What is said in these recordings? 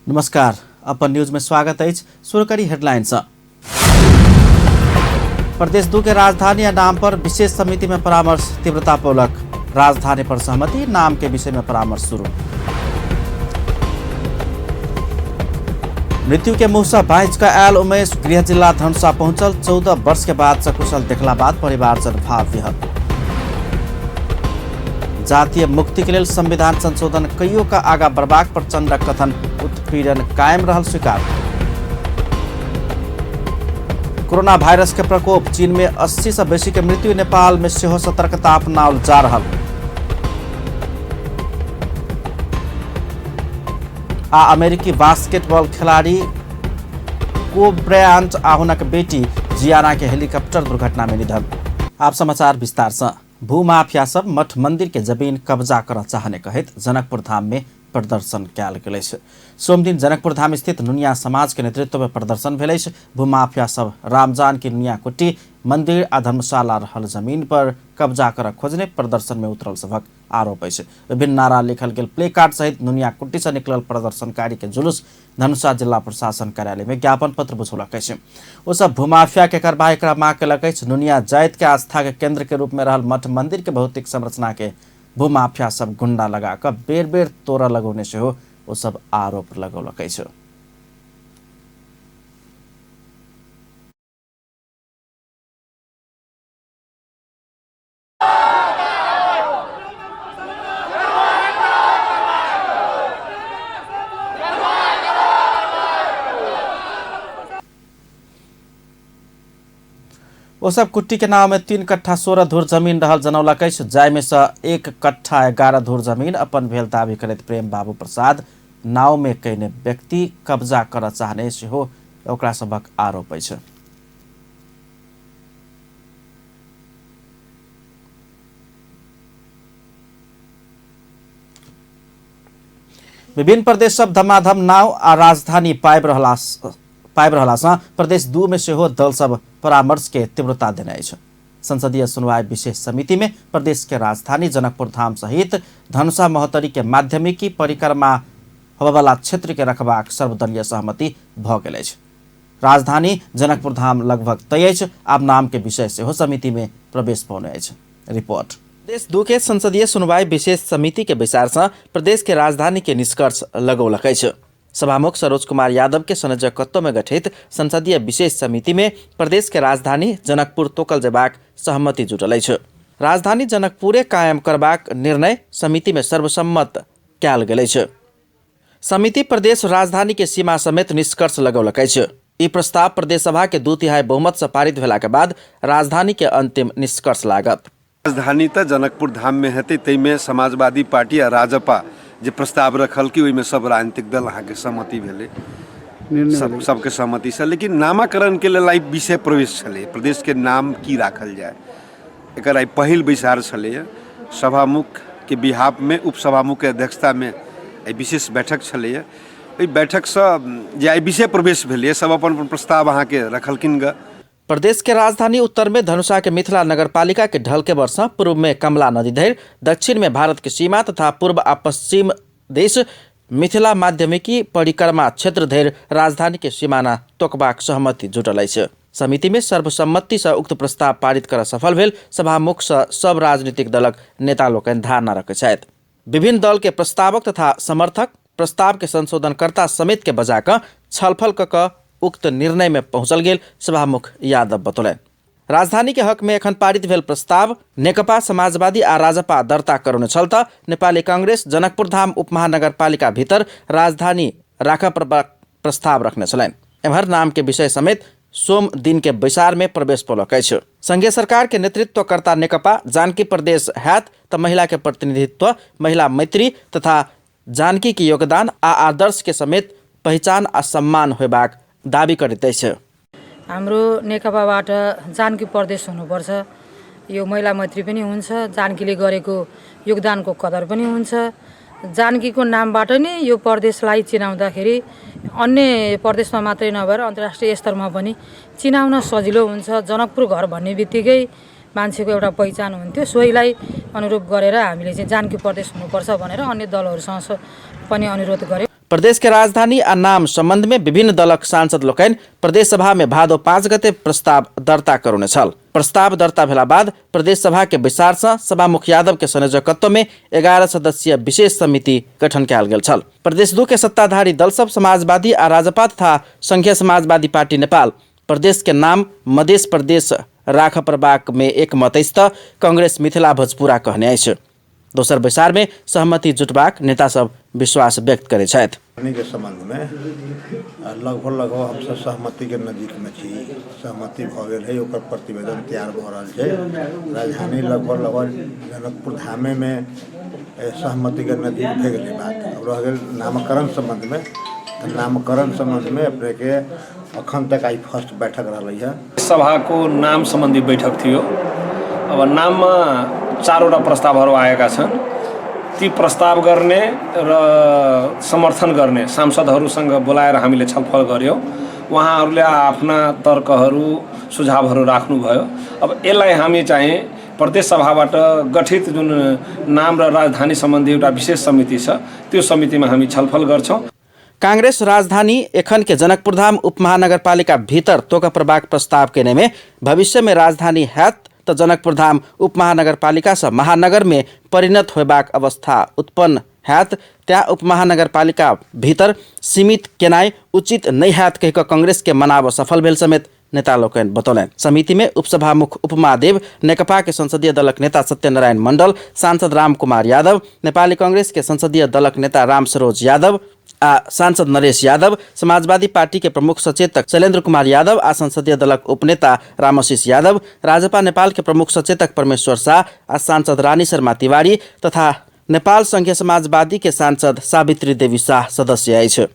नमस्कार, अपन न्यूज में स्वागत अछि। शुरू करी हेडलाइन सँ। प्रदेश 2 के राजधानी आ नाम पर विशेष समिति में परामर्श तीव्रता पौलक। राजधानी पर सहमति, नाम के विषय में परामर्श शुरू। मृत्यु के मुँह से बाँचि कऽ आयल उमेश गृह जिला धनुषा पहुंचल। 14 वर्ष के बाद सकुशल देखला बाद परिवारजन भाव विहल। जातीय मुक्ति के लेल संविधान संशोधन कइयो का आगा बढ़बाक प्रचंडक कथन, उत्पीड़न कायम रहल स्वीकार। कोरोना वायरस के प्रकोप, चीन में 80 से बेसी के मृत्यु, नेपाल में सेहो सतर्कता अपनाओल जा रहल। आ अमेरिकी बास्केटबॉल खिलाड़ी कोब ब्रायंट आ हुनक बेटी जियाना के हेलीकॉप्टर दुर्घटना में निधन। आप समाचार विस्तार से। भूमाफिया सब मठ मंदिर के जमीन कब्जा करऽ चाहने कहैत जनकपुर धाम में प्रदर्शन कयल गेल अछि। सोमदिन जनकपुर धाम स्थित नुनिया समाज के नेतृत्व में प्रदर्शन भेल अछि। भूमाफिया सब रामजानकी नुनिया कुटी मंदिर आ धर्मशाला रहल जमीन पर कब्जा करऽ खोजने प्रदर्शन में उतरल सभक आरोप अछि। विभिन्न नारा लिखल गेल प्ले कार्ड सहित नुनिया कुट्टी से निकलल प्रदर्शनकारी के जुलूस धनुषा जिला प्रशासन कार्यालय में ज्ञापन पत्र बुझौलक अछि। ओ सब भूमाफिया के कार्रवाई करा मांग केलक अछि। नुनिया जाति के आस्था के केंद्र के रूप में रहल मठ मंदिर के भौतिक संरचना के भूमाफिया सब गुंडा लगा कऽ बेर बेर तोड़ऽ लगौने सेहो ओ सब आरोप लगौलक अछि। ओ सब कुट्टी के नाव में 3 कट्ठा 16 धुर जमीन रहल जनौलक अछि, जाहिमे सँ 1 कट्ठा 11 धुर जमीन अपन भेल दावी करैत प्रेम बाबू प्रसाद नाव में कयने व्यक्ति कब्जा करऽ चाहने सेहो ओकरा सभक आरोप अछि। विभिन्न प्रदेश सब धमाधम नाव आ राजधानी पाबि रहला सँ प्रदेश 2 में सेहो दल सब परामर्श के तीव्रता देने अछि। संसदीय सुनवाई विशेष समिति में प्रदेश के राजधानी जनकपुर धाम सहित धनुषा महोत्तरी के माध्यमिकी परिक्रमा होबयवला क्षेत्र के रखबाक सर्वदलीय सहमति भऽ गेल अछि। राजधानी जनकपुर धाम लगभग तय अछि, आब नाम के विषय सेहो समिति में प्रवेश पौने अछि। रिपोर्ट। प्रदेश 2 के संसदीय सुनवाई विशेष समिति के बैसार सँ प्रदेश के राजधानी के निष्कर्ष लगौलक अछि। सभामुख सरोज कुमार यादव के संयोजकत्व में गठित संसदीय विशेष समिति में प्रदेश के राजधानी जनकपुर तोकल जेबाक सहमति जुटल अछि। राजधानी जनकपुरे कायम करबाक निर्णय समिति में सर्वसम्मत कयल गेल अछि। समिति प्रदेश राजधानी के सीमा समेत निष्कर्ष लगौलक अछि। ई प्रस्ताव प्रदेश सभा के 2/3 बहुमत से पारित भेला के बाद राजधानी के अंतिम निष्कर्ष लागत। राजधानी तऽ जनकपुर धाम में हेतै, ताहिमे समाजवादी पार्टी आ राजपा जे प्रस्ताव रखलकै ओहिमे सब राजनीतिक दल अहाँके सहमति भेलै, सबके सहमतिसँ। लेकिन नामाकरणके लेल आइ विषय प्रवेश छलै, प्रदेशके नाम की राखल जाय, एकर आइ पहिल बैसार छलैए। सभामुखके बिहाफमे उपसभामुखके अध्यक्षतामे आइ विशेष बैठक छलैए। एहि बैठकसँ जे आइ विषय प्रवेश भेलैए, सब अपन अपन प्रस्ताव अहाँके रखलखिन गऽ। प्रदेश के राजधानी उत्तर में धनुषा के मिथिला नगरपालिका के ढलकेबर से पूर्व में कमला नदी धरि, दक्षिण में भारत के सीमा तथा पूर्व आ पश्चिम देश मिथिला माध्यमिकी परिक्रमा क्षेत्र धरि राजधानी के सीमाना तोकबाक सहमति जुटल अछि। समिति में सर्वसम्मति से उक्त प्रस्ताव पारित कर सफल भेल सभामुख से सब राजनीतिक दलक नेता लोकनि धारणा रखैत छथि। विभिन्न दल के प्रस्तावक तथा समर्थक प्रस्ताव के संशोधनकर्ता समेत के बजा कऽ छलफल कऽ कऽ उक्त निर्णय में पहुंचल गेल सभामुख यादव बतौलनि। राजधानी के हक में एखन पारित भेल प्रस्ताव नेकपा समाजवादी आ राजपा दर्ता करौने छल त नेपाली कांग्रेस जनकपुर धाम उपमहानगरपालिका भीतर राजधानी राखऽ प्रस्ताव रखने छलनि। एम्हर नाम के विषय समेत सोम दिन के बैसार में प्रवेश पौलक अछि। संघीय सरकार के नेतृत्वकर्ता नेकपा जानकी प्रदेश हैत त महिला के प्रतिनिधित्व, महिला मैत्री तथा जानकी के योगदान आ आदर्श के समेत पहिचान आ सम्मान होयबाक दावी करैत अछि। हाम्रो नेकपाबाट जानकी प्रदेश हुनुपर्छ, यो महिला मैत्री पनि हुन्छ, जानकीले गरेको योगदानको कदर पनि हुन्छ। जानकीको नामबाट नै यो प्रदेशलाई चिनाउँदाखेरि अन्य प्रदेशमा मात्रै नभएर अन्तर्राष्ट्रिय स्तरमा पनि चिनाउन सजिलो हुन्छ। जनकपुर घर भन्ने बित्तिकै मान्छेको एउटा पहिचान हुन्थ्यो, सोहीलाई अनुरूप गरेर हामीले चाहिँ जानकी प्रदेश हुनुपर्छ भनेर अन्य दलहरूसँग पनि अनुरोध गऱ्यौँ। प्रदेश के राजधानी आ नाम संबंध में विभिन्न दलक सांसद लोकनि प्रदेश सभा में भादो 5 गते प्रस्ताव दर्ता करौने छल। प्रस्ताव दर्ता भेला बाद प्रदेश सभा के बैसार से सभामुख यादव के संयोजकत्व में 11 सदस्यीय विशेष समिति गठन कयल गेल छल। प्रदेश 2 के सत्ताधारी दल सब समाजवादी आ राजपा तथा संघीय समाजवादी पार्टी नेपाल प्रदेश के नाम मधेश प्रदेश राख पड़बाक में एकमत अछि त कांग्रेस मिथिला भोजपुरा कहने अछि। दोसर बैसार में सहमति जुटबाक नेता सब विश्वास व्यक्त करै छथि। के संबंध में लगभग लगभग हमसब सहमति के नजदीक में छी। सहमति भऽ गेल है, ओकर प्रतिवेदन तैयार भऽ रहल छै। राजधानी लगभग लगभग जनकपुर धामे में सहमति के नजदीक भए गेलै बात। अब रह गेल नामकरण संबंध में, तऽ नामकरण संबंध में अपने के अखन तक आई फर्स्ट बैठक रहलै है। सभाको नाम सम्बन्धी बैठक थियो। अब नाममा चारवटा प्रस्तावहरू आएका छन्। ती प्रस्ताव गर्ने र समर्थन गर्ने सांसदहरूसँग बोलाएर हामीले छलफल गऱ्यौँ। उहाँहरूले आफ्ना तर्कहरू सुझावहरू राख्नुभयो। अब यसलाई हामी चाहिँ प्रदेश सभाबाट गठित जुन नाम र राजधानी सम्बन्धी एउटा विशेष समिति छ, त्यो समितिमा हामी छलफल गर्छौँ। कांग्रेस राजधानी एखन के जनकपुरधाम उपमहानगरपालिका भीतर तोक पड़बाक प्रस्ताव केने में भविष्य में राजधानी हैत त जनकपुरधाम उपमहानगरपालिका से महानगर में परिणत होबाक अवस्था उत्पन्न हैत, त्या उपमहानगरपालिका भीतर सीमित केनाइ उचित नहीं हैत कहि कऽ कांग्रेस के मनाव सफल भेल समेत नेता लोकनि बतौलनि। समिति में उपसभामुख उपमा देव, नेकपा के संसदीय दलक नेता सत्यनारायण मंडल, सांसद राम कुमार यादव, नेपाली कांग्रेस के संसदीय दलक नेता राम सरोज यादव आ सांसद नरेश यादव, समाजवादी पार्टी के प्रमुख सचेतक शैलेन्द्र कुमार यादव आ संसदीय दलक उपनेता रामआशीष यादव, राजपा नेपाल के प्रमुख सचेतक परमेश्वर शाह आ सांसद रानी शर्मा तिवारी तथा नेपाल संघीय समाजवादी के सांसद सावित्री देवी शाह सदस्य अछि।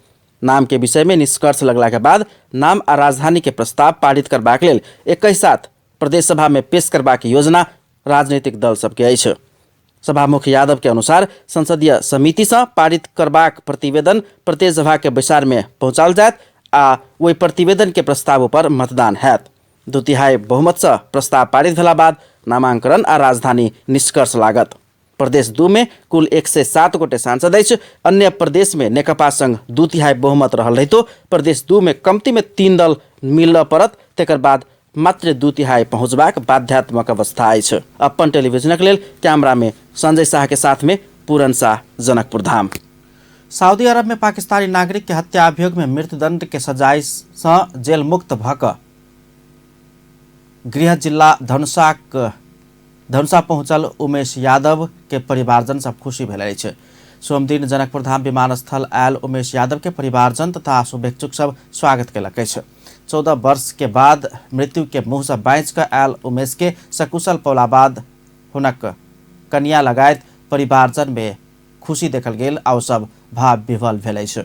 नाम के विषय में निष्कर्ष लगला के बाद नाम आ राजधानी के प्रस्ताव पारित करबाक लेल 21 साथ प्रदेश सभा में पेश करबाक योजना राजनीतिक दल सबके अछि। सभामुख यादव के अनुसार संसदीय समिति से पारित करबाक प्रतिवेदन प्रदेश सभा के बैसार में पहुँचाओल जायत आ ओहि प्रतिवेदन के प्रस्ताव पर मतदान हैत। 2/3 बहुमत से प्रस्ताव पारित भेला बाद नामांकन आ राजधानी निष्कर्ष लागत। प्रदेश 2 में कुल 107 गोटे सांसद अछि। अन्य प्रदेश में नेकपा संग 2/3 बहुमत रहल रहितो प्रदेश 2 में कमती में 3 दल मिलऽ पड़त, तेकर बाद मात्र 2/3 पहुँचबाक बाध्यात्मक अवस्था अछि। अपन टेलीविजनक लेल कैमरा में संजय शाह के साथ में पूरन शाह, जनकपुर धाम। सऊदी अरब में पाकिस्तानी नागरिक के हत्या अभियोग में मृत्युदंड के सजाय से जेल मुक्त भऽ कऽ गृह जिला धनुषा पहुँचल उमेश यादव के परिवारजन सब खुशी भेल अछि। सोमदिन जनकपुरधाम विमानस्थल आयल उमेश यादव के परिवारजन तथा शुभेच्छुक सब स्वागत केलक अछि। 14 वर्ष के बाद मृत्यु के मुँह से बाँचि कऽ आयल उमेश के सकुशल पौला बाद हुनक कन्या लगायत परिवारजन में खुशी देखल गेल आ ओ सब भाव विह्वल भेल अछि।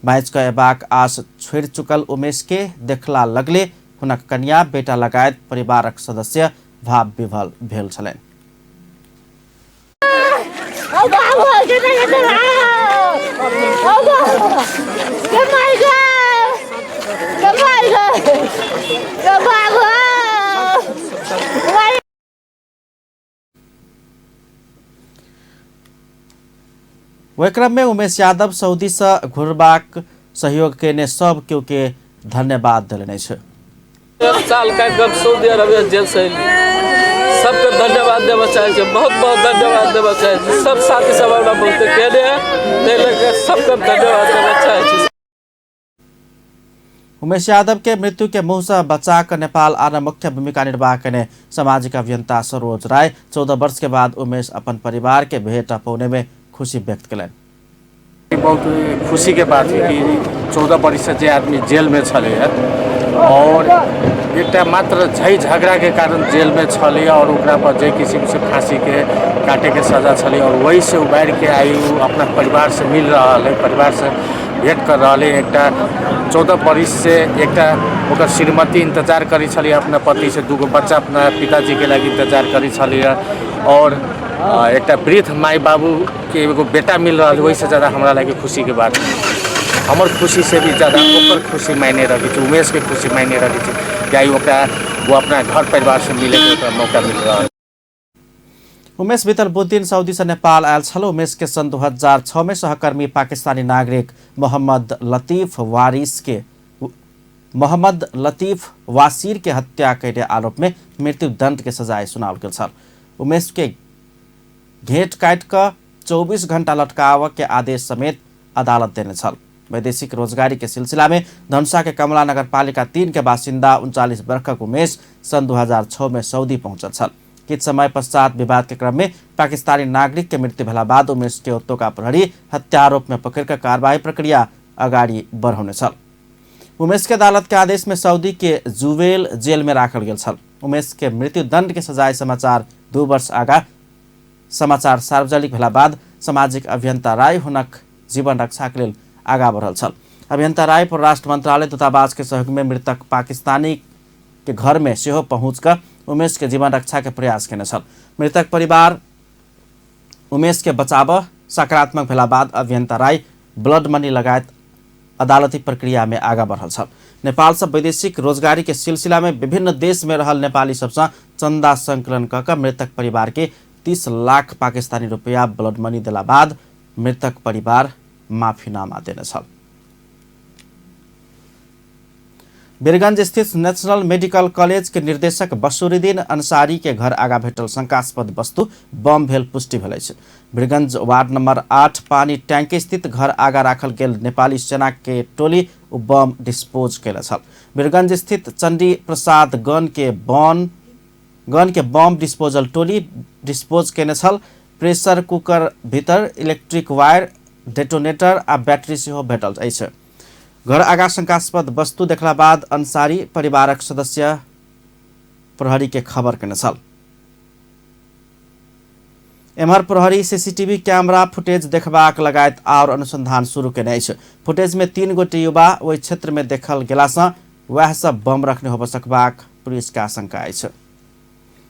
बाँचि कऽ अयबाक आस छोड़ि चुकल उमेश के देखला लगले हुनक कन्या बेटा लगायत परिवारक सदस्य भाव विह्वल भेल छलनि। ओहि क्रम में उमेश यादव सऊदी से घुरबाक सहयोग केने सब केओ के धन्यवाद देलनि अछि। 1 साल का गप सऊदी अरबिया जेल से अयली, सबके धन्यवाद देबऽ चाहै छी, बहुत बहुत धन्यवाद देबऽ चाहै छी। सब साथी सब हमरा बहुते केने है, ताहि लऽ कऽ सबके धन्यवाद देबऽ चाहै छी। उमेश यादव के मृत्यु के मुंह से बचा कर नेपाल आन मुख्य भूमिका निर्वाह करने सामाजिक अभियंता सरोज राय 14 वर्ष के बाद उमेश अपन परिवार के भेंट पौने में खुशी व्यक्त कयलनि। बहुत खुशी के बात है कि 14 वर्ष से जे आदमी जेल में छलै है और एकटा मात्र झै झगड़ा के कारण जेल में छलै और ओकरा पर जे किसिम से फांसी के काटे के सजा छलै और वही से उबारि के आई उ अपना परिवार से मिल रहा है, परिवार से भेंट कर रहा है। एकटा 14 वर्ष से एकटा ओकर श्रीमती इंतजार करै छलै अपना पति से, दूगो बच्चा अपना पिताजी के लागि इंतजार करै छलै और एकटा वृद्ध माई बाबू के एगो बेटा मिल रहा है, वही से ज़्यादा हमरा लागि खुशी के बात। हमर खुशी से भी ज़्यादा ओकर खुशी मायने रखै छै, उमेश के खुशी मायने रखै छै कि आई ओकरा वो अपना घर परिवार से मिले के ओकरा मौका मिल रहा है। उमेश बीतल बुधदिन सऊदी से नेपाल आयल छल। उमेश के सन् 2006 में सहकर्मी पाकिस्तानी नागरिक मोहम्मद लतीफ वारिस के मोहम्मद लतीफ वासिर के हत्या के आरोप में मृत्युदंड के सजाय सुनाओल गेल छल। उमेश के घेंट काटि कऽ 24 घंटा लटकाव के आदेश समेत अदालत देने छल। वैदेशिक रोजगारी के सिलसिला में धनुषा के कमला नगरपालिका 3 के बासिन्दा 39 वर्षक उमेश सन् 2006 में सऊदी पहुंचल छल। किछु समय पश्चात विवाद के क्रम में पाकिस्तानी नागरिक के मृत्यु भेला बाद उमेश के ओतुका प्रहरी हत्या आरोप में पकड़ कर कार्रवाई प्रक्रिया अगाडि बढ़ौने छल। उमेश के अदालत के आदेश में सऊदी के जुवेल जेल में राखल गेल छल। उमेश के मृत्युदंड के सजाय समाचार 2 वर्ष आगा समाचार सार्वजनिक भेला बाद सामाजिक अभियंता राय हुनक जीवन रक्षा के लेल आगा बढ़ल छल। अभियंता राय परराष्ट्र मंत्रालय दूतावास के सहयोग में मृतक पाकिस्तानी के घर में सेहो पहुँच कऽ उमेश के जीवन रक्षा के प्रयास केने छल। मृतक परिवार उमेश के बचाव सकारात्मक भेला बाद अभियंता राय ब्लड मनी लगायत अदालती प्रक्रिया में आगा बढ़ल छल। नेपाल से वैदेशिक रोजगारी के सिलसिला में विभिन्न देश में रहल नेपाली सबसँ चंदा संकलन कऽ कऽ मृतक परिवार के 30 लाख पाकिस्तानी रुपया ब्लड मनी देला बाद मृतक परिवार माफीनामा देने छल। वीरगंज स्थित नेशनल मेडिकल कॉलेज के निर्देशक बसुरुद्दीन अंसारी के घर आगा भेटल शंकास्पद वस्तु बम भेल पुष्टि भेल अछि। वीरगंज वार्ड नंबर 8 पानी टैंकी स्थित घर आगा राखल गेल नेपाली सेना के टोली ओ बम डिस्पोज कयने छल। वीरगंज स्थित चंडी प्रसाद गन के बम डिस्पोजल टोली डिस्पोज कयने छल। प्रेशर कुकर भीतर इलेक्ट्रिक वायर, डेटोनेटर आ बैटरी सेहो भेटल अछि। घर आगा शंकास्पद वस्तु देखला बाद अंसारी परिवारक सदस्य प्रहरी के खबर केने छल। एम्हर प्रहरी सीसीटीवी कैमरा फुटेज देखबाक लगायत और अनुसंधान शुरू केने अछि। फुटेज में 3 गोटे युवा ओहि क्षेत्र में देखल गेला सँ वएह सब बम रखने होबय सकबाक पुलिस के आशंका अछि।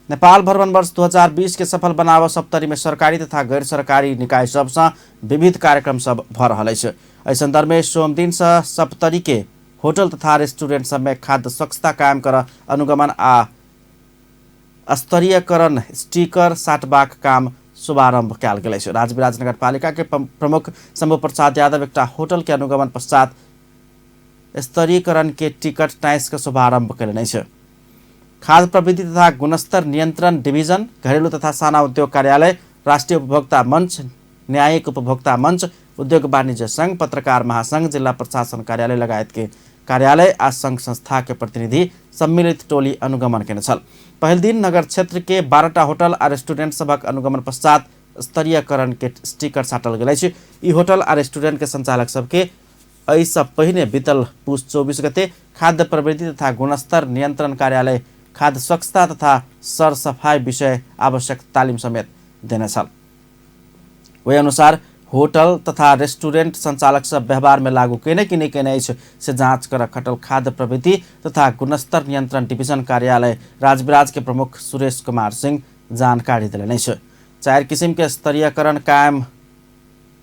नेपाल भ्रमण वर्ष 2020 के सफल बनाव सप्तरी में सरकारी तथा गैर सरकारी निकाय सबसँ विविध कार्यक्रम सब भऽ रहल अछि। एहि संदर्भ में सोमदिन से सप्तरी के होटल तथा रेस्टोरेंट सब में खाद्य स्वच्छता कायम कर अनुगमन आ स्तरीयकरण स्टिकर साटबाक काम शुभारंभ कयल गेल अछि। राजविराज नगरपालिका के प्रमुख शंभु प्रसाद यादव एकटा होटल के अनुगमन पश्चात स्तरीकरण के टिकट टाइस के शुभारंभ कयलनि अछि। खाद्य प्रविधि तथा गुणस्तर नियंत्रण डिवीजन, घरेलू तथा साना उद्योग कार्यालय, राष्ट्रीय उपभोक्ता मंच, न्यायिक उपभोक्ता मंच, उद्योग वाणिज्य संघ, पत्रकार महासंघ, जिला प्रशासन कार्यालय लगायत के कार्यालय आ संघ संस्था के प्रतिनिधि सम्मिलित टोली अनुगमन केने छल। पहिल दिन नगर क्षेत्र के 12टा होटल आ रेस्टोरेंट सभक अनुगमन पश्चात स्तरीयकरण के स्टिकर साटल गेल अछि। ई होटल आ रेस्टोरेंट के संचालक सबके एहिसँ पहिने बीतल पुस 24 गते खाद्य प्रविधि तथा गुणस्तर नियंत्रण कार्यालय खाद्य स्वच्छता तथा सरसफाई विषय आवश्यक तालिम समेत देने छल। ओहि अनुसार होटल तथा रेस्टोरेंट संचालक सब व्यवहार में लागू केने कि नहि केने अछि से जांच कर खटल खाद्य प्रविधि तथा गुणस्तर नियंत्रण डिवीजन कार्यालय राजविराज के प्रमुख सुरेश कुमार सिंह जानकारी देलनि अछि। 4 किसिम के स्तरीयकरण कायम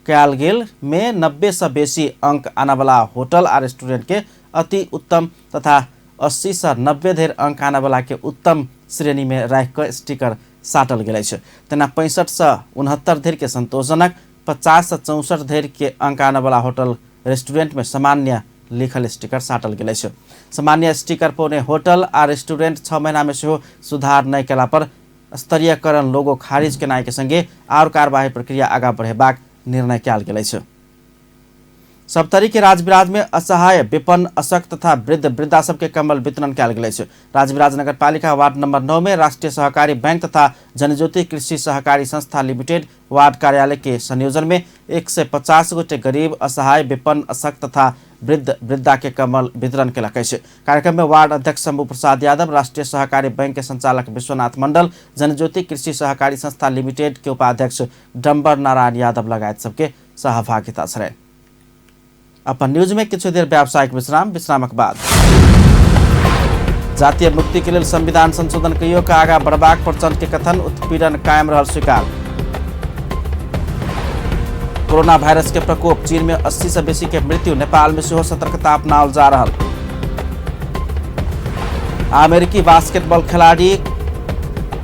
कयल गेल में 90 से बेसी अंक आनावला होटल आ रेस्टोरेंट के अति उत्तम तथा 80 से 90 धरि अंक आनावला के उत्तम श्रेणी में राखि कऽ स्टिकर साटल गेल अछि। तेना 65 से 69 धरि के संतोषजनक, 50 से 64 धरि के अंक आनावला होटल रेस्टोरेंट में सामान्य लिखल स्टिकर साटल गेल अछि। सामान्य स्टिकर पौने होटल आ रेस्टोरेंट 6 महीना में सेहो सुधार नहि कयला पर स्तरीयकरण लोगो खारिज केनाइ के संगे और कार्यवाही प्रक्रिया आगा बढ़ेबाक निर्णय कयल गेल अछि। सप्तरी के राजविराज में असहाय, विपन्न, अशक्त तथा वृद्ध वृद्धा सबके कम्बल वितरण कयल गेल अछि। राजविराज नगरपालिका वार्ड नंबर 9 में राष्ट्रीय सहकारी बैंक तथा जनज्योति कृषि सहकारी संस्था लिमिटेड वार्ड कार्यालय के संयोजन में 150 गोटे गरीब, असहाय, विपन्न, अशक्त तथा वृद्ध वृद्धा के कम्बल वितरण केलक अछि। कार्यक्रम में वार्ड अध्यक्ष शंभु प्रसाद यादव, राष्ट्रीय सहकारी बैंक के संचालक विश्वनाथ मंडल, जनज्योति कृषि सहकारी संस्था लिमिटेड के उपाध्यक्ष डम्बर नारायण यादव लगायत सबके सहभागिता छलनि। अपन न्यूज में किछु देर व्यावसायिक विश्राम, विश्रामक बाद जातीय मुक्ति के लेल संविधान संशोधन कहियो के आगा बढ़बाक प्रचंड के कथन, उत्पीड़न कायम रहल स्वीकार। कोरोना वायरस के प्रकोप, चीन में 80 से बेसी के मृत्यु, नेपाल में सेहो सतर्कता अपनाओल जा रहल। अमेरिकी बास्केटबॉल खिलाड़ी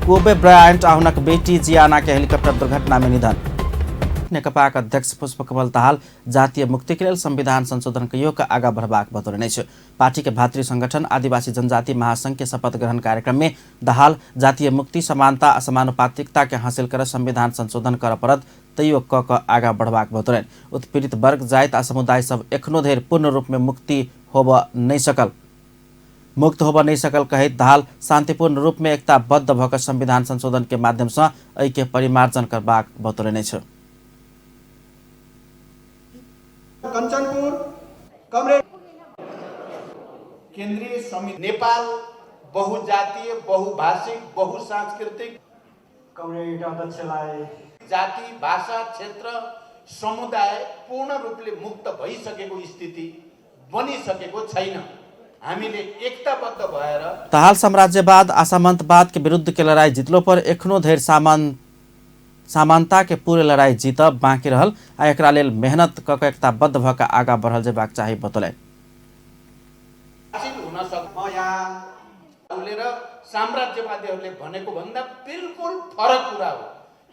कोबे ब्रायंट आ हुनक बेटी जियाना के हेलीकॉप्टर दुर्घटना में निधन। नेकपाक अध्यक्ष पुष्पकमल दाहाल जातीय मुक्ति के लेल संविधान संशोधन कहियो के आगा बढ़बाक बतौलनि अछि। पार्टी के भातृ संगठन आदिवासी जनजाति महासंघ के शपथ ग्रहण कार्यक्रम में दाहाल जातीय मुक्ति, समानता आ समानुपातिकता के हासिल कर संविधान संशोधन कर पड़त तैयो क क आगा बढ़बाक बतौलनि। उत्पीड़ित वर्ग, जाति आ समुदाय सब एखनो धरि पूर्ण रूप में मुक्ति होबऽ नहि सकल मुक्त होबऽ नहि सकल कहैत दाहाल शांतिपूर्ण रूप में एकताबद्ध भऽ कऽ संविधान संशोधन के माध्यम सँ एहि के परिमार्जन करबाक बतौलनि अछि। कंचनपुर कमरेड केन्द्रीय समिति नेपाल बहुजातीय, बहुभाषिक, बहुसांस्कृतिक कमरेड अध्यक्षलाई जाति, भाषा, क्षेत्र, समुदाय पूर्ण रूपले मुक्त भइसकेको स्थिति बनिसकेको छैन। हामीले एकताबद्ध भएर दाहाल साम्राज्यवाद आ सामंतवाद के विरुद्ध के लड़ाई जीतलो पर एखनो धरि समानता के पूरे लड़ाई जीतब बाँकी रहल आ एकरा लेल मेहनत क क एकताबद्ध भऽ कऽ आगा बढ़ल जेबाक चाही बतौलनि। हासिल हुन सक्छ म यहाँ र साम्राज्यवादीहरूले भनेको भन्दा बिल्कुल फरक कुरा हो।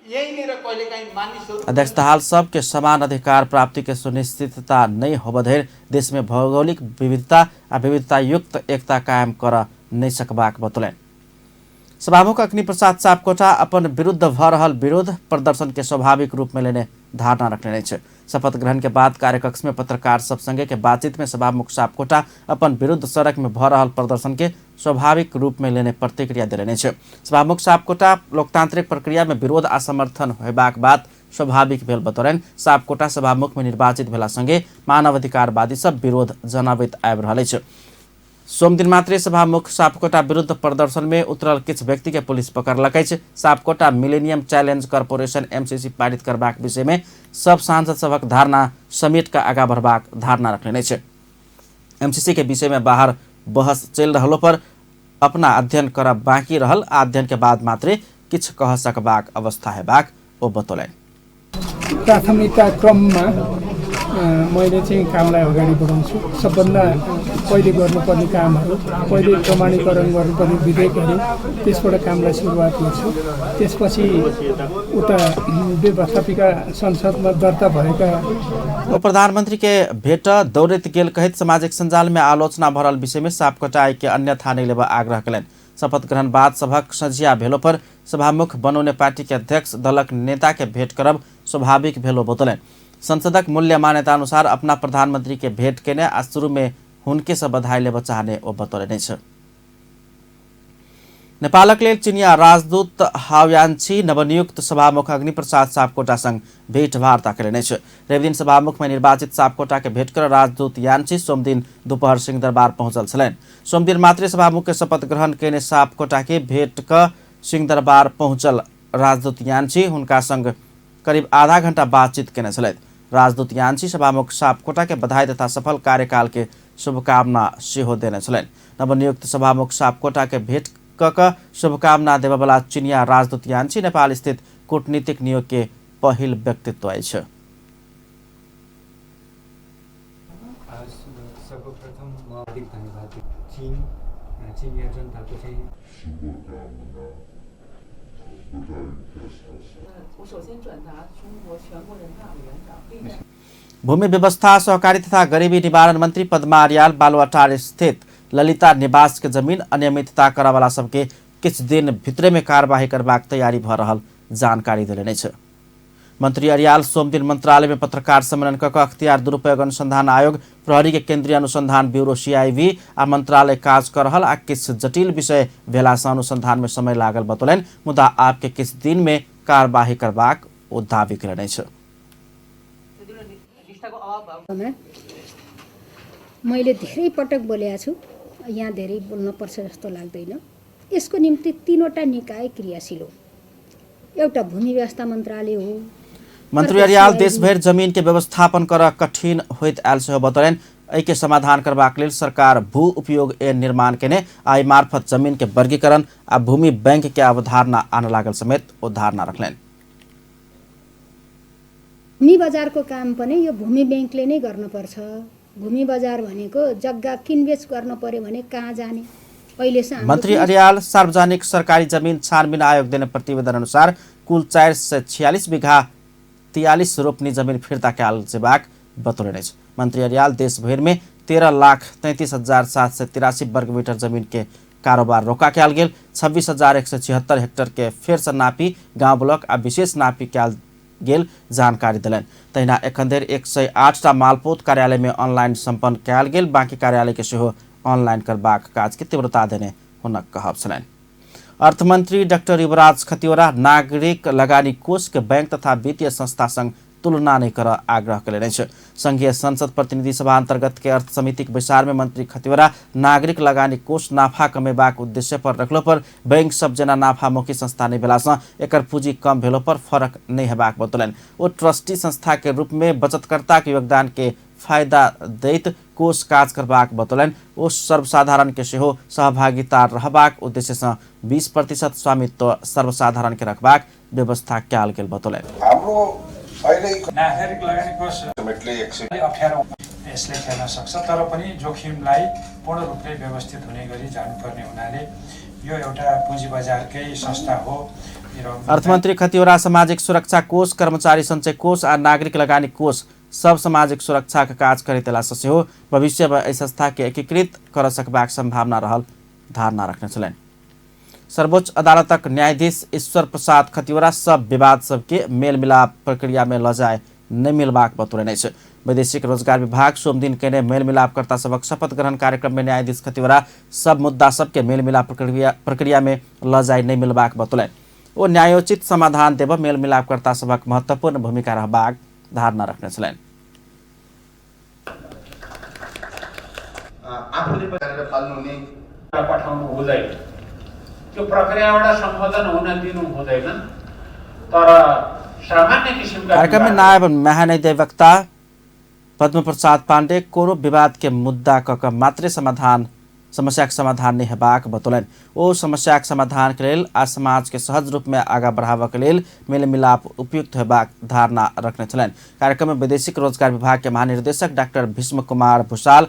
यहीँनिर कहिलेकाहीँ मानिसहरू अध्यक्ष दाहाल सबके समान अधिकार प्राप्ति के सुनिश्चितता नहीं होबऽ धरि देश में भौगोलिक विविधता आ विविधता युक्त एकता कायम कर नहीं सकबाक बतौलनि। सभामुख अग्नि प्रसाद सापकोटा अपन विरुद्ध भऽ रहल विरोध प्रदर्शन के स्वाभाविक रूप में लेने धारणा रखने अछि। शपथ ग्रहण के बाद कार्यकक्ष में पत्रकार सब संगे के बातचीत में सभामुख सापकोटा अपन विरुद्ध सड़क में भऽ रहल प्रदर्शन के स्वाभाविक रूप में लेने प्रतिक्रिया देलनि अछि। सभामुख सापकोटा लोकतांत्रिक प्रक्रिया में विरोध आ समर्थन होयबाक बात स्वाभाविक भेल बतौलनि। सापकोटा सभामुख में निर्वाचित भेला संगे मानवाधिकारवादी सब विरोध जनाबैत आबि रहल अछि। सोमदिन मात्रे सभामुख सापकोटा विरुद्ध प्रदर्शन में उतरल किछु व्यक्ति के पुलिस पकड़लक अछि। Sapkota millennium challenge corporation MCC पारित करबाक विषय में सब सांसद सभक धारणा समेट कऽ आगा बढ़बाक धारणा रखने अछि। एमसीसी के विषय में बाहर बहस चलि रहलो पर अपना अध्ययन करब बाँकी रहल आ अध्ययन के बाद मात्रे किछु कह सकबाक अवस्था हेबाक ओ बतौलनि। प्राथमिकता क्रममा मैले चाहिँ कामलाई अगाडि बढाउँछु। सबभन्दा पहिले गर्नुपर्ने कामहरू, पहिले प्रमाणीकरण गर्नुपर्ने विधेयकहरू, त्यसबाट कामलाई सुरुवात गर्छु। त्यसपछि उता व्यवस्थापिका संसदमा दर्ता भएका ओ प्रधानमंत्री के भेट दौड़ैत गेल कहैत सामाजिक सञ्जाल में आलोचना भरल विषय में सापकोटा के अन्यथा नहि लेबऽ आग्रह कयलनि। शपथ ग्रहण बाद सभक सझिया भेलो पर सभामुख बनौने पार्टी के अध्यक्ष दलक नेता के भेंट करब स्वाभाविक भेलो बतौलनि। संसदक मूल्य मान्यता अनुसार अपना प्रधानमंत्री के भेंट केने आ शुरू में हुनके से बधाई लेबऽ चाहने ओ बतौलनि अछि। नेपालक लेल चिनिया राजदूत हावयानछी नवनियुक्त सभामुख अग्निप्रसाद सापकोटा संग भेटवार्ता कयलनि अछि। रविदिन सभामुख में निर्वाचित सापकोटा के भेंट कर राजदूत यानछी सोमदिन दोपहर सिंहदरबार पहुंचल छलनि। सोमदिन मात्रे सभामुख के शपथ ग्रहण केने सापकोटा के भेंट क सिंहदरबार पहुंचल राजदूत यानछी हुनका संग करीब आधा घंटा बातचीत केने छलथि। राजदूत यानछी सभामुख सापकोटा के बधाई तथा सफल कार्यकाल के शुभकामना सेहो देने छलनि। नवनियुक्त सभामुख सापकोटा के भेंट क क शुभकामना देबयवला चिनिया राजदूत यानछी नेपाल स्थित कूटनीतिक नियोग के पहिल व्यक्तित्व अछि। सर्वप्रथम म हार्दिक धन्यवाद चिनिया जनताको चाहिँ। भूमि व्यवस्था, सहकारी तथा गरीबी निवारण मंत्री पद्मा अर्याल बालुवाटार स्थित ललिता निवास के जमीन अनियमितता करऽवला सबके किछु दिन भित्रे में कार्यवाही करबाक तैयारी भऽ रहल जानकारी देलनि अछि। मंत्री अर्याल सोमदिन मंत्रालय में पत्रकार सम्मेलन कऽ कऽ अख्तियार दुरुपयोग अनुसंधान आयोग, प्रहरी के केंद्रीय अनुसंधान ब्यूरो सीआईबी आ मंत्रालय काज कर रहल आ किछु जटिल विषय भेला सँ अनुसंधान में समय लागल बतौलनि। मुदा आपके किछु दिन में कार्यवाही करबाक ओ दावी कयलनि अछि। मैले धेरै पटक बोलेको छु, यहाँ धेरै बोल्नुपर्छ जस्तो लाग्दैन। यसको निम्ति तीनवटा निकाय क्रियाशील हो। एउटा भूमि व्यवस्था मन्त्रालय हो। मंत्री अर्याल देशभरि जमीन के व्यवस्थापन कर कठिन होइत आयल सेहो बतौलनि। एहि के समाधान करबाक लेल सरकार भू उपयोग ऐन निर्माण केने आ एहि मार्फत जमीन के वर्गीकरण आ भूमि बैंक के अवधारणा आन लागल समेत ओ धारणा रखलनि। भूमि बजारको काम पनि यो भूमि ब्याङ्कले नै गर्नुपर्छ। भूमि बजार भनेको जग्गा किनबेच गर्न पर्यो भने कहाँ जाने, अहिलेसम्म मन्त्री अर्याल सार्वजनिक सरकारी जमिन छानबिन आयोग देने प्रतिवेदन अनुसार कुल 446 बिघा 43 रोपनी जमिन फिर्ता कयल जेबाक बतौलनि अछि। मंत्री अर्याल देशभरिमे 13,33,783 वर्ग मीटर जमीन के कारोबार रोका कयल गेल, 26,176 हेक्टर के फेरसँ नापी गाँव ब्लॉक आ विशेष नापी कयल गेल जानकारी देलनि। तहिना एखन धरि 108टा मालपोत कार्यालय में ऑनलाइन संपन्न कयल गेल, बाकी कार्यालय के सेहो ऑनलाइन करबाक काज के तीव्रता देने हुनक कहब छलनि। अर्थमंत्री डॉक्टर युवराज खतिवड़ा नागरिक लगानी कोष के बैंक तथा वित्तीय संस्था संग तुलना नहीं कर आग्रह कयलनि अछि। संघीय संसद प्रतिनिधि सभा अंतर्गत के अर्थ समितिक बैसार में मंत्री खतिवड़ा नागरिक लगानी कोष नाफा कमेबाक उद्देश्य पर रखलो पर बैंक सब जेना नाफामुखी संस्था नहीं भेलासँ एकर पूंजी कम भेलो पर फरक नहीं हेबाक बतौलनि। ओ ट्रस्टी संस्था के रूप में बचतकर्ता के योगदान के फायदा दैत कोष काज करबाक बतौलनि। ओ सर्वसाधारण के सेहो सहभागिता रहबाक उद्देश्यसँ 20% स्वामित्व सर्वसाधारण के रखबाक व्यवस्था कयल गेल बतौलनि। नागरिक लगानी कोष अप्ठ्यारो यसले खेल्न सक्छ, तर पनि जोखिमलाई पूर्ण रूपले व्यवस्थित हुने गरी जानुपर्ने हुनाले यो एउटा पुँजी बजारकै संस्था हो। अर्थमन्त्री खतिवड़ा सामाजिक सुरक्षा कोष, कर्मचारी सञ्चय कोष आ नागरिक लगानी कोष सब सामाजिक सुरक्षा के काज करैत अयलासँ सेहो भविष्यमे एहि संस्था के एकीकृत कर सकबाक सम्भावना रहल धारणा रखने छलनि। सर्वोच्च अदालतक न्यायाधीश ईश्वर प्रसाद खतिवड़ा सब विवाद सबके मेलमिलाप प्रक्रिया में ल जाय नहि मिलबाक बतौलनि अछि। वैदेशिक रोजगार विभाग सोमदिन कयने मेलमिलापकर्ता सबक शपथ ग्रहण कार्यक्रम में न्यायाधीश खतिवड़ा सब मुद्दा सबके मेलमिलाप प्रक्रिया में ल जाय नहि मिलबाक बतौलनि। ओ न्यायोचित समाधान देब मेलमिलापकर्ता सबक महत्वपूर्ण भूमिका रहबाक धारणा रखने छलनि। पठाउनु हुँदैन, त्यो प्रक्रियाबाट सम्बोधन हुन दिनु हुँदैन, तर सामान्य किसिमका कार्यक्रम में नायब महाधिवक्ता पद्म प्रसाद पांडे कोनो विवाद के मुद्दा क मात्रै समाधान समस्याक समाधान नहि हेबाक बतौलनि। ओ समस्याक समाधान के लेल आ समाज के सहज रूप में आगा बढ़ाबऽ के लेल मेलमिलाप उपयुक्त हेबाक धारणा रखने छलनि। कार्यक्रम में वैदेशिक रोजगार विभाग के महानिर्देशक डॉक्टर भीष्म कुमार भूषाल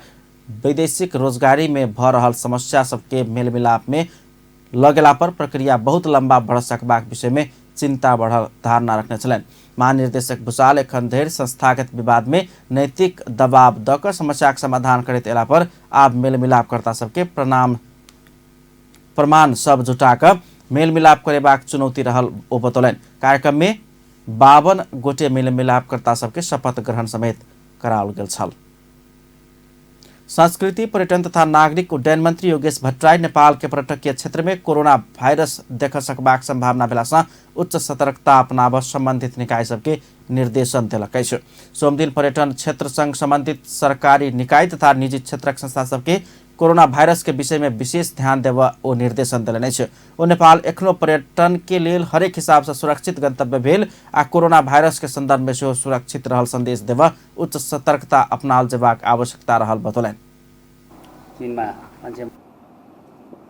वैदेशिक रोजगारी में भऽ रहल समस्या सबके मेलमिलाप में लगेला पर प्रक्रिया बहुत लंबा बढ़ सकबाक विषय में चिंता बढ़ल धारणा रखने छलनि। महानिर्देशक भूषाल एखन धरि संस्थागत विवाद में नैतिक दबाव दऽ कऽ समस्याक समाधान करैत अयला पर आब मेलमिलापकर्ता सबके प्रमाण सब जुटा कऽ मेलमिलाप करेबाक चुनौती रहल ओ बतौलनि। कार्यक्रम में 52 गोटे मेलमिलापकर्ता सबके शपथ ग्रहण समेत कराओल गेल छल। संस्कृति पर्यटन तथा नागरिक उड्डयन मंत्री योगेश भट्टराई नेपाल के पर्यटकीय क्षेत्र में कोरोना वायरस देख सकबाक संभावना भेलासँ उच्च सतर्कता अपनाब संबंधित निकाय सबके निर्देशन देलक अछि। सोमदिन पर्यटन क्षेत्र संग संबंधित सरकारी निकाय तथा निजी क्षेत्रक संस्था सबके कोरोना वायरस के विषय में विशेष ध्यान देब ओ निर्देशन देलनि अछि। ओ नेपाल एखनो पर्यटन के लेल हरेक हिसाब से सुरक्षित गंतव्य भेल आ कोरोना वायरस के संदर्भ में सेहो सुरक्षित रहल संदेश देब उच्च सतर्कता अपनाओल जेबाक आवश्यकता रहल बतौलनि।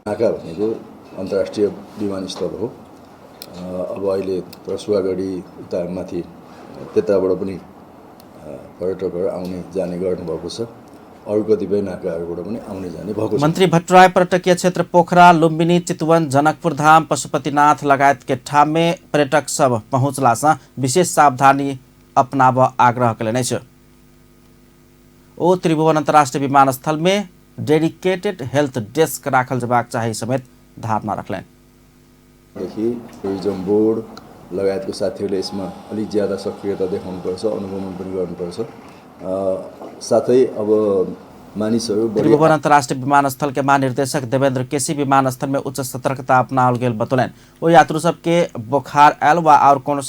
नाका भनेको अन्तर्राष्ट्रिय विमानस्थल हो। अब अहिले रसुवागढी उता माथि त्यताबाट पनि पर्यटकहरू आउने जाने गर्नुभएको छ, अरू कतिपय नाकाहरूबाट पनि आउने जाने भएको छ। मन्त्री भट्टराई पर्यटकीय क्षेत्र पोखरा, लुम्बिनी, चितवन, जनकपुर धाम, पशुपतिनाथ लगायत के ठाम में पर्यटक सब पहुँचलासँ विशेष सावधानी अपनाब आग्रह कयलनि अछि। ओ त्रिभुवन अन्तर्राष्ट्रिय विमानस्थल में डेडिकेटेड हेल्थ डेस्क राखल जेबाक चाही समेत धारणा रखलनि। देखि टुरिज्म बोर्ड लगायतको साथीहरूले यसमा अलिक ज्यादा सक्रियता देखाउनुपर्छ, अनुगमन पनि गर्नुपर्छ। साथै अब मानिसहरू त्रिभुवन अन्तर्राष्ट्रिय विमानस्थल के महानिर्देशक देवेंद्र केसी विमानस्थल में उच्च सतर्कता अपनाओल गेल बतौलनि। ओ यात्रु सबके बोखार आयल वा और कोनो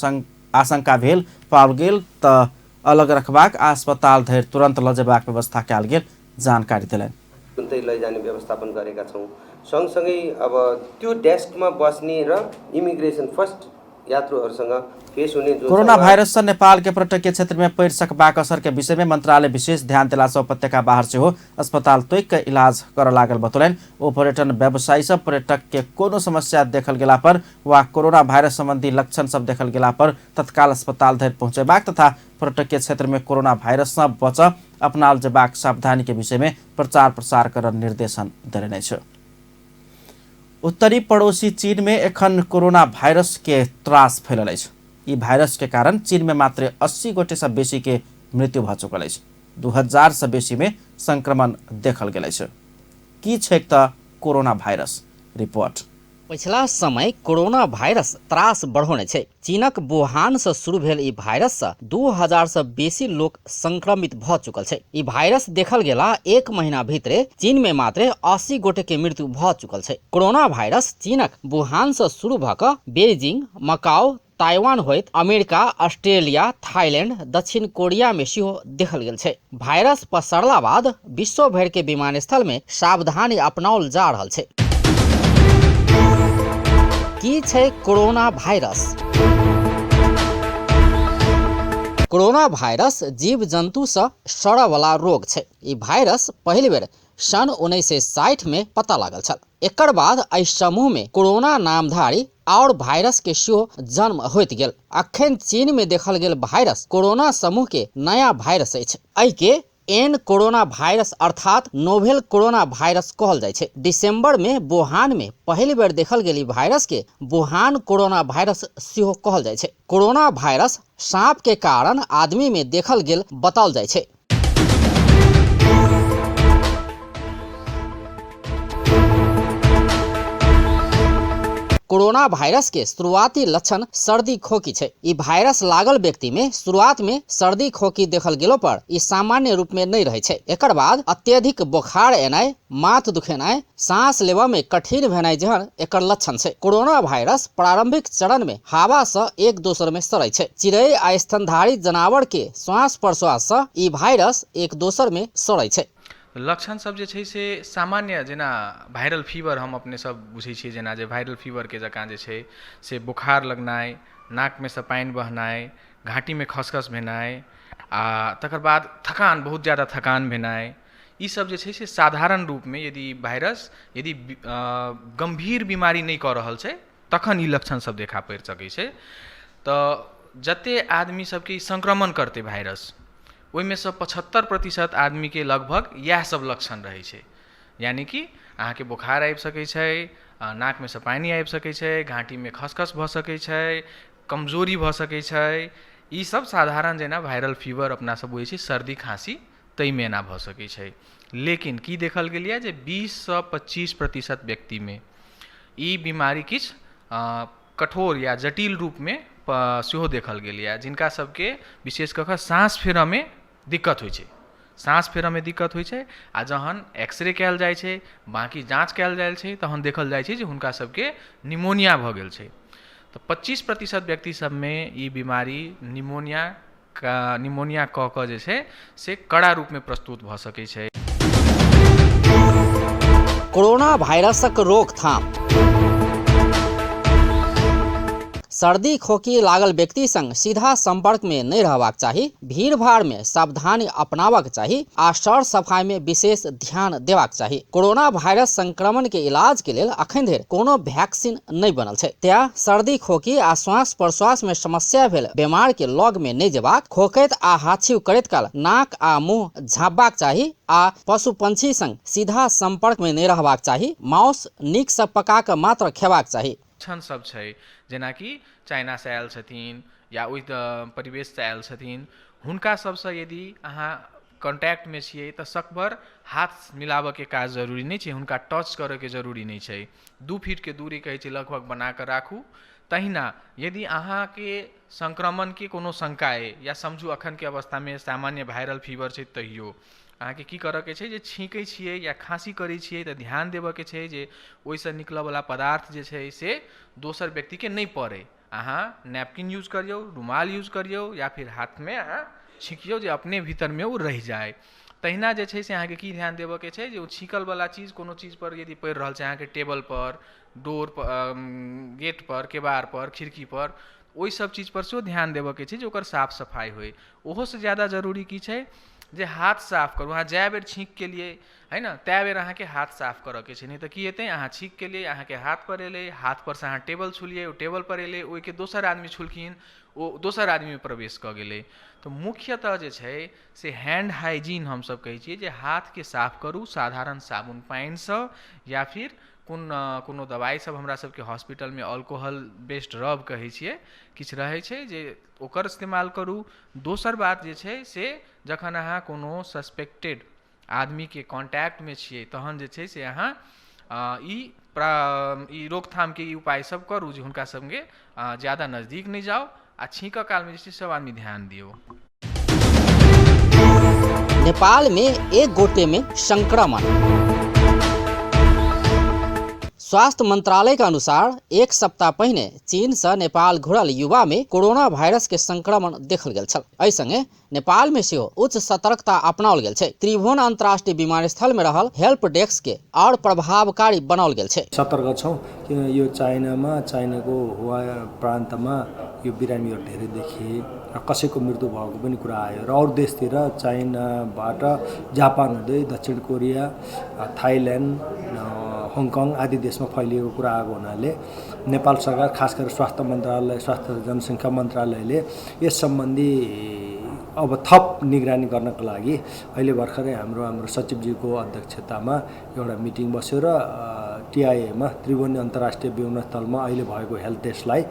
आशंका भेल पाओल गेल तऽ अलग रखबाक आ अस्पताल धरि तुरंत लऽ जेबाक व्यवस्था कयल गेल जानकारी देलनि। तुरन्तै लैजाने व्यवस्थापन गरेका छौँ। सँगसँगै अब त्यो डेस्कमा बस्ने र इमिग्रेसन फर्स्ट यात्रुहरूसँग फेस हुने कोरोना वायरस से नेपाल के पर्यटकीय क्षेत्र में पड़ि सकबाक असर के विषय में मंत्रालय विशेष ध्यान देला से उपत्यका बाहर सेहो अस्पताल तोकि के इलाज करऽ लागल बतौलनि। ओ पर्यटन व्यवसायी सब पर्यटक के कोनो समस्या देखल गेला पर वा कोरोना वायरस संबंधी लक्षण सब देखल गेला पर तत्काल अस्पताल धरि पहुँचेबाक तथा पर्यटकीय क्षेत्र में कोरोना वायरस से बच अपनाल जेबाक सावधानी के विषय में प्रचार प्रसार कर निर्देशन देलनि अछि। उत्तरी पड़ोसी चीन में एखन कोरोना वायरस के त्रास फैलल अछि। ई वायरस के कारण चीन में मात्र 80 गोटे से बेसी के मृत्यु भऽ चुकल अछि। 2000 से बेसी में संक्रमण देखल गेल अछि। की छैक तऽ कोरोना वायरस? रिपोर्ट। पछिला समय कोरोना वायरस त्रास बढ़ौने छै। चीनक वुहान से शुरू भेल ई वायरस से 2000 से बेसी लोक संक्रमित भ चुकल छै। ई वायरस देखल गेला एक महीना भीतरे चीन में मात्र 80 गोटे के मृत्यु भ चुकल छै। कोरोना वायरस चीनक वुहान से शुरू भ क बेजिंग, मकाओ, ताइवान होइत अमेरिका, ऑस्ट्रेलिया, थाईलैंड, दक्षिण कोरिया में सेहो देखल गेल छै। वायरस पसरला बाद विश्व भरि के विमानस्थल में सावधानी अपनाओल जा रहल छै। की छै कोरोना वायरस? कोरोना वायरस जीव जंतु से सड़ऽ वाला रोग छै। ई वायरस पहिल बेर सन 1960 में पता लागल छल। एकर बाद एहि समूह में कोरोना नामधारी और वायरस के सेहो जन्म होइत गेल। अखन चीन में देखल गेल वायरस कोरोना समूह के नया वायरस अछि। एहि के एन कोरोना वायरस अर्थात नोवेल कोरोना वायरस कहल जाइ छै। दिसंबर में वुहान में पहिल बेर देखल गेल ई वायरस के वुहान कोरोना वायरस सेहो कहल जाइ छै। कोरोना वायरस सांप के कारण आदमी में देखल गेल बताओल जाइ छै। कोरोना वायरस के शुरुआती लक्षण सर्दी खोंखी छै। ई वायरस लागल व्यक्ति में शुरुआत में सर्दी खोंखी देखल गेलो पर ई सामान्य रूप में नहीं रहे छै। एकर बाद अत्यधिक बुखार एनाइ, माथ दुखेनाइ, सांस लेबऽ में कठिन भेनाइ जेहन एकर लक्षण छै। कोरोना वायरस प्रारंभिक चरण में हवा से एक दोसर में सड़ै छै। चिड़ै आ स्तनधारी जनावर के श्वास प्रश्वास से ई वायरस एक दोसर में सड़ै छै। लक्षण सब जे छै से सामान्य जेना वायरल फीवर हम अपने सब बुझै छियै, जेना जे वायरल फीवरके जकाँ जे छै से बोखार लगनाइ, नाकमे सँ पानि बहनाइ, घाटीमे खसखस भेनाइ आ तकर बाद थकान, बहुत ज्यादा थकान भेनाइ, ई सब जे छै से साधारण रूपमे यदि वायरस यदि गम्भीर बीमारी नहि कऽ रहल छै तखन ई लक्षण सब देखा पड़ि सकै छै। तऽ जते आदमी सबके ई संक्रमण करतै वायरस, ओहिमे सँ 75% आदमीके लगभग इएह सब लक्षण रहै छै। यानि कि अहाँके बोखार आबि सकै छै, नाकमे सँ पानि आबि सकै छै, घाटीमे खसखस भऽ सकै छै, कमजोरी भऽ सकै छै। ई सब साधारण जेना वायरल फीवर अपना सब बुझै छी, सर्दी खाँसी, ताहिमे एना भऽ सकै छै। लेकिन की देखल गेल यऽ जे 20 सँ 25% व्यक्तिमे ई बीमारी किछु कठोर या जटिल रूपमे सेहो देखल गेल यऽ, जिनका सबके विशेष कऽ कऽ साँस फेरऽमे दिक्कत होइ छै। साँस फेरऽमे दिक्कत होइ छै आ जहन एक्सरे कयल जाइ छै, बाँकी जाँच कयल जाइ छै, तहन देखल जाइ छै जे हुनका सबके निमोनिया भऽ गेल छै। तऽ 25% व्यक्ति सबमे ई बीमारी निमोनिया कऽ कऽ जे छै से कड़ा रूपमे प्रस्तुत भऽ सकै छै। कोरोना वायरसक रोकथाम। सर्दी खोंखी लागल व्यक्ति संग सीधा संपर्क में नहीं रहबाक चाही, भीड़ भाड़ में सावधानी अपनाबाक चाही आ सर सफाई में विशेष ध्यान देबाक चाही। कोरोना वायरस संक्रमण के इलाज के लेल अखन धरि कोनो वैक्सीन नहीं बनल छै, तें सर्दी खोंखी आ श्वास प्रश्वास में समस्या भेल बीमार के लग में नहीं जेबाक, खोंकैत आ हाछी करैत काल नाक आ मुंह झाँपबाक चाही आ पशु पंछी संग सीधा संपर्क में नहीं रहबाक चाही। मांस नीक से पका कऽ मात्र खेबाक चाही। लक्षण सब छै, जेनाकि चाइनासँ आयल छथिन या ओहि परिवेशसँ आयल छथिन, हुनका सबसँ यदि अहाँ कॉन्टैक्टमे छियै तऽ सकभर हाथ मिलाबऽके काज जरूरी नहि छै, हुनका टच करऽके जरूरी नहि छै। 2 फीटके दूरी कहै छै लगभग बनाकऽ राखू। तहिना यदि अहाँके संक्रमणके कोनो शङ्का अइ या समझू अखनके अवस्थामे सामान्य वायरल फीवर छै, तहियो अहाँके की करऽके छै जे छींकै छियै या खाँसी करै छियै तऽ ध्यान देबऽके छै जे ओहिसँ निकलऽवला पदार्थ जे छै से दोसर व्यक्तिके नहि पड़ै। अहाँ नैपकिन यूज करियौ, रुमाल यूज करियौ या फिर हाथमे अहाँ छींकियौ जे अपने भीतरमे ओ रहि जाय। तहिना जे छै से अहाँके की ध्यान देबऽके छै जे ओ छींकलवला चीज कोनो चीजपर यदि पड़ि रहल छै, अहाँके टेबलपर, डोर पर, गेटपर, केबाड़पर, खिड़कीपर, ओहि सब चीजपर सेहो ध्यान देबऽके छै जे ओकर साफ सफाइ होइ। ओहोसँ ज्यादा जरूरी की छै जे हाथ साफ करू। अहाँ जए बेर छींक केलियै है ने, तए बेर अहाँके हाथ साफ करऽके छै। नहि तऽ की हेतै, अहाँ छींक केलियै, अहाँके हाथपर एलै, हाथपर सँ अहाँ टेबल छुलियै, ओ टेबलपर एलै, ओहिके दोसर आदमी छुलखिन, ओ दोसर आदमीमे प्रवेश कऽ गेलै। तऽ मुख्यतः जे छै से हैंड हाइजीन हमसब कहै छियै जे हाथके साफ करू साधारण साबुन पानिसँ या फिर कोन कोनो दवाइ सब हमरा सबके हॉस्पिटलमे अल्कोहल बेस्ड रब कहै छियै, किछु रहै छै जे ओकर इस्तेमाल करू। दोसर बात जे छै से जखन अहाँ कोनो सस्पेक्टेड आदमीके कॉन्टैक्टमे छियै तहन जे छै से अहाँ ई रोकथामके ई उपाय सब करू जे हुनका सङ्गे ज्यादा नजदीक नहि जाउ आ छींकऽ कालमे जे छै सब आदमी ध्यान दियौ। नेपाल में एक गोटे में संक्रमण। स्वास्थ्य मंत्रालय के अनुसार एक सप्ताह पहिने चीन से नेपाल घुरल युवा में कोरोना वायरस के संक्रमण देखल गेल छल। एहि संगे नेपाल में सेहो उच्च सतर्कता अपनाओल गेल छै। त्रिभुवन अंतर्राष्ट्रीय विमानस्थल में रहल हेल्प डेस्क के और प्रभावकारी बनाओल गेल छै। सतर्क छौँ किन यो चाइनामा, चाइनाको हुआ प्रान्तमा यो बिरामीहरू धेरै देखिए र कसैको मृत्यु भएको पनि कुरा आयो र अरू देशतिर चाइनाबाट जापान हुँदै दक्षिण कोरिया, थाइल्यान्ड, हङकङ आदि देशमा फैलिएको कुरा आएको हुनाले नेपाल सरकार खास गरेर स्वास्थ्य मन्त्रालय, स्वास्थ्य जनसङ्ख्या मन्त्रालयले यस सम्बन्धी अब थप निगरानी गर्नको लागि अहिले भर्खरै हाम्रो हाम्रो सचिवजीको अध्यक्षतामा एउटा मिटिङ बस्यो र टिआइएमा त्रिभुवन अन्तर्राष्ट्रिय विमानस्थलमा अहिले भएको हेल्थ डेस्कलाई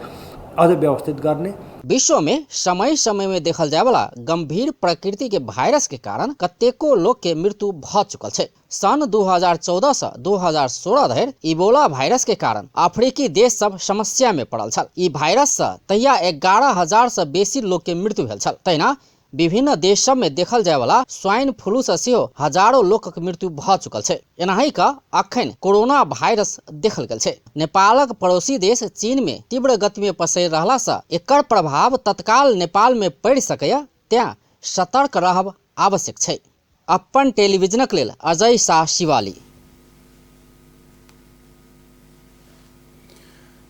अझ व्यवस्थित गर्ने। विश्व में समय समय में देखल जाय वाला गंभीर प्रकृति के वायरस के कारण कतेको लोग के मृत्यु भ चुकल छै। सन 2014 से 2016 धरि इबोला वायरस के कारण अफ्रीकी देश सब समस्या में पड़ल छल। ई वायरस से तहिया 11,000 से बेसी लोग के मृत्यु भेल छल। तहिना विभिन्न देश सब में देखल जाय वाला स्वाइन फ्लू से सेहो हजारों लोकक मृत्यु भ चुकल छै। एनाही का अखन कोरोना वायरस देखल गेल छै। नेपालक पड़ोसी देश चीन में तीव्र गति में पसरि रहला से एकर प्रभाव तत्काल नेपाल में पड़ि सकैया, तें सतर्क रहब आवश्यक छै। अपन टेलीविजनक लेल अजय शाह, शिवाली।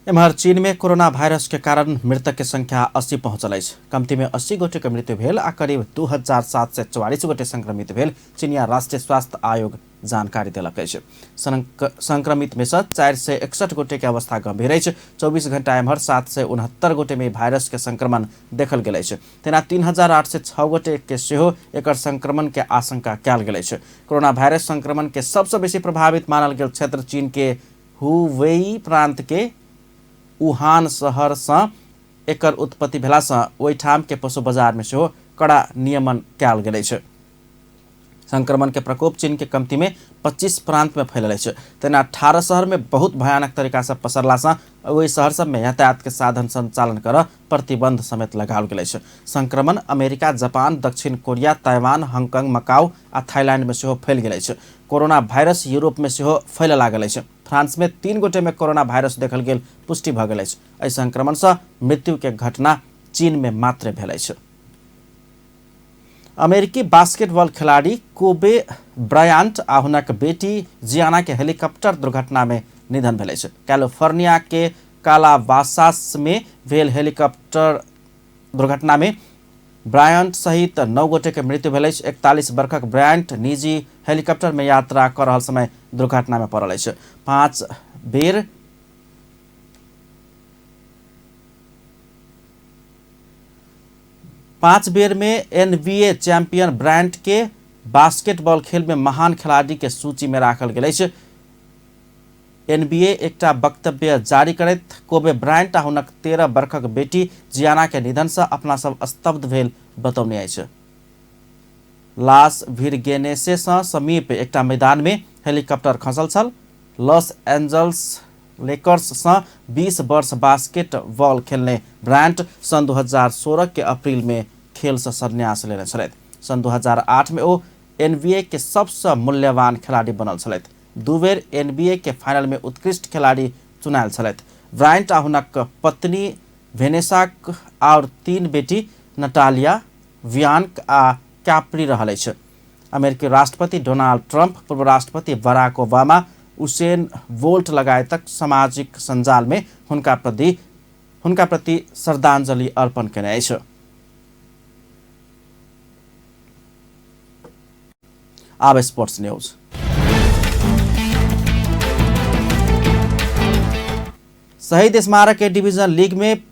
एम्हर चीन में कोरोना वायरस के कारण मृतक के संख्या 80 पहुंचल अछि। कम्ती में 80 गोटे के मृत्यु भेल आ करीब 2744 गोटे संक्रमित भेल चीनिया राष्ट्रीय स्वास्थ्य आयोग जानकारी देलक अछि। संक्रमित में से 461 गोटे के अवस्था गंभीर अछि। 24 घंटा एम्हर 769 गोटे में वायरस के संक्रमण देखल गेल अछि। तेना 3806 गोटे के सेहो एकर संक्रमण के आशंका कयल गेल अछि। कोरोना वायरस संक्रमण के सबसँ बेसी प्रभावित मानल गेल क्षेत्र चीन के हुवेई प्रांत के वुहान शहर से एकर उत्पत्ति भेलासँ ओहिठाम के पशु बाजार में सेहो कड़ा नियमन कयल गेल अछि। संक्रमण के प्रकोप चीन के कम्ती में 25 प्रांत में फैलल अछि। तेना 18 शहर में बहुत भयानक तरीका से पसरलासँ ओहि शहर सब में यातायात के साधन संचालन कर प्रतिबंध समेत लगाओल गेल अछि। संक्रमण अमेरिका, जापान, दक्षिण कोरिया, ताइवान, हङकङ, मकाउ आ थाईलैंड में सेहो फैल गेल अछि। कोरोना वायरस यूरोप में सेहो फैलऽ लागल अछि। फ्रांस में 3 गोटे में कोरोना वायरस देखल गेल पुष्टि भऽ गेल अछि। एहि संक्रमण से मृत्यु के घटना चीन में मात्र भेल अछि। अमेरिकी बास्केटबॉल खिलाड़ी कोबे ब्रायंट आ हुनक बेटी जियाना के हेलीकॉप्टर दुर्घटना में निधन भेल अछि। कैलिफोर्निया के कालाबासास में भेल हेलीकॉप्टर दुर्घटना में ब्रायंट सहित 9 गोटे के मृत्यु भेल अछि। 41 वर्षक ब्रायंट निजी हेलीकॉप्टर में यात्रा कर रहल समय दुर्घटना में पड़ल अछि। 5 बेर में एनबीए चैंपियन ब्रायंट के बास्केटबॉल खेल में महान खिलाड़ी के सूची में राखल गेल अछि। एनबीए एकटा वक्तव्य जारी करैत कोबे ब्रायंट आ हुनक 13 वर्षक बेटी जियाना के निधन से अपना सब स्तब्ध भेल बतौने अछि। लास भिरगेनेसे से समीप एकटा मैदान में हेलीकॉप्टर खसल छल। लॉस एंजल्स लेकर्स से 20 वर्ष बास्केटबॉल खेलने ब्रायंट सन् 2016 के अप्रैल में खेल से संन्यास लेने छलथि। सन् 2008 में ओ एनबीए के सबसँ मूल्यवान खिलाड़ी बनल छलथि। 2 बेर एनबीए के फाइनल में उत्कृष्ट खिलाड़ी चुनायल छलथि। ब्रायंट आ हुनक पत्नी भेनेसा और 3 बेटी नटालिया, वियांक आ कैप्री रहल अछि। अमेरिकी राष्ट्रपति डोनाल्ड ट्रंप, पूर्व राष्ट्रपति बराक ओबामा, उसेन बोल्ट लगायतक सामाजिक सञ्जाल में हुनका प्रति श्रद्धांजलि अर्पण केने अछि। आब स्पोर्ट्स न्यूज। शहीद स्मारक ए डिवीजन लीग में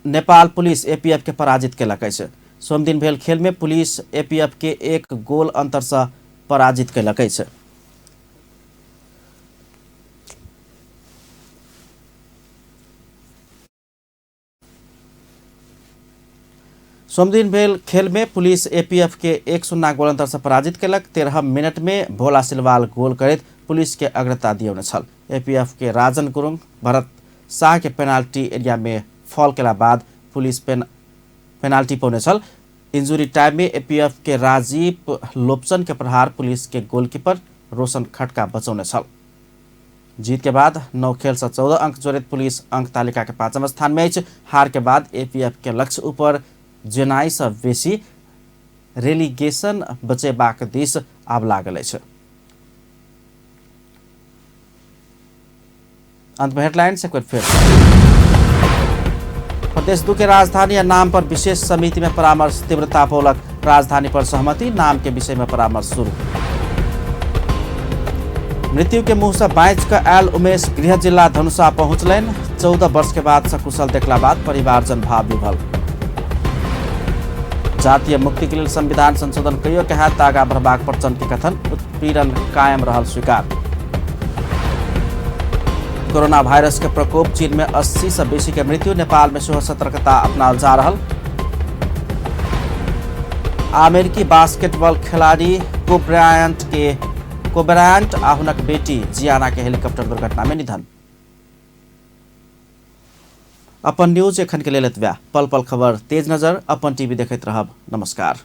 नेपाल पुलिस एपीएफ के पराजित केलक अछि। सोमदिन भेल खेल में पुलिस एपीएफ के 1 गोल अंतर से पराजित केलक अछि। सोमदिन भेल खेल में पुलिस एपीएफ के 1-0 गोल अंतर से पराजित केलक। 13 मिनट में भोला सिलवाल गोल करैत पुलिस के अग्रता दियौने छल। एपीएफ के राजन गुरुङ भरत शाह के पेनाल्टी एरिया में फॉल केला बाद पुलिस पेनाल्टी पौने छल। इंजुरी टाइम में एपीएफ के राजीव लोप्सन के प्रहार पुलिस के गोलकीपर रोशन खटका बचौने छल। जीत के बाद 9 खेल से 14 अंक जोड़ैत पुलिस अंक तालिका के 5वां स्थान में अछि। हार के बाद एपीएफ के लक्ष्य ऊपर जेनाइ से बेसी रेलिगेशन बचेबाक दिस आब लागल अछि। अंत में हेडलाइन से एक बेर फेर। प्रदेश 2 के राजधानी आ नाम पर विशेष समिति में परामर्श तीव्रता पौलक। राजधानी पर सहमति, नाम के विषय में परामर्श शुरू। मृत्यु के मुंह से बाँचि कऽ आयल उमेश गृह जिला धनुषा पहुँचलनि। 14 वर्ष के बाद सकुशल देखला बाद परिवारजन भाव विभल। जातीय मुक्ति के लेल संविधान संशोधन कहियो के हैत आगा बढ़बाक प्रचंड के कथन, उत्पीड़न कायम रहल स्वीकार। कोरोना वायरस के प्रकोप, चीन में 80 से बेसी के मृत्यु, नेपाल में सेहो सतर्कता अपनाओल जा रहल। अमेरिकी बास्केटबॉल खिलाड़ी कोब्रायंट आ हुनक बेटी जियाना के हेलीकॉप्टर दुर्घटना में निधन। अपन न्यूज एखन के लेल एतबे। पल पल खबर तेज नजर अपन टीवी देखैत रहब। नमस्कार।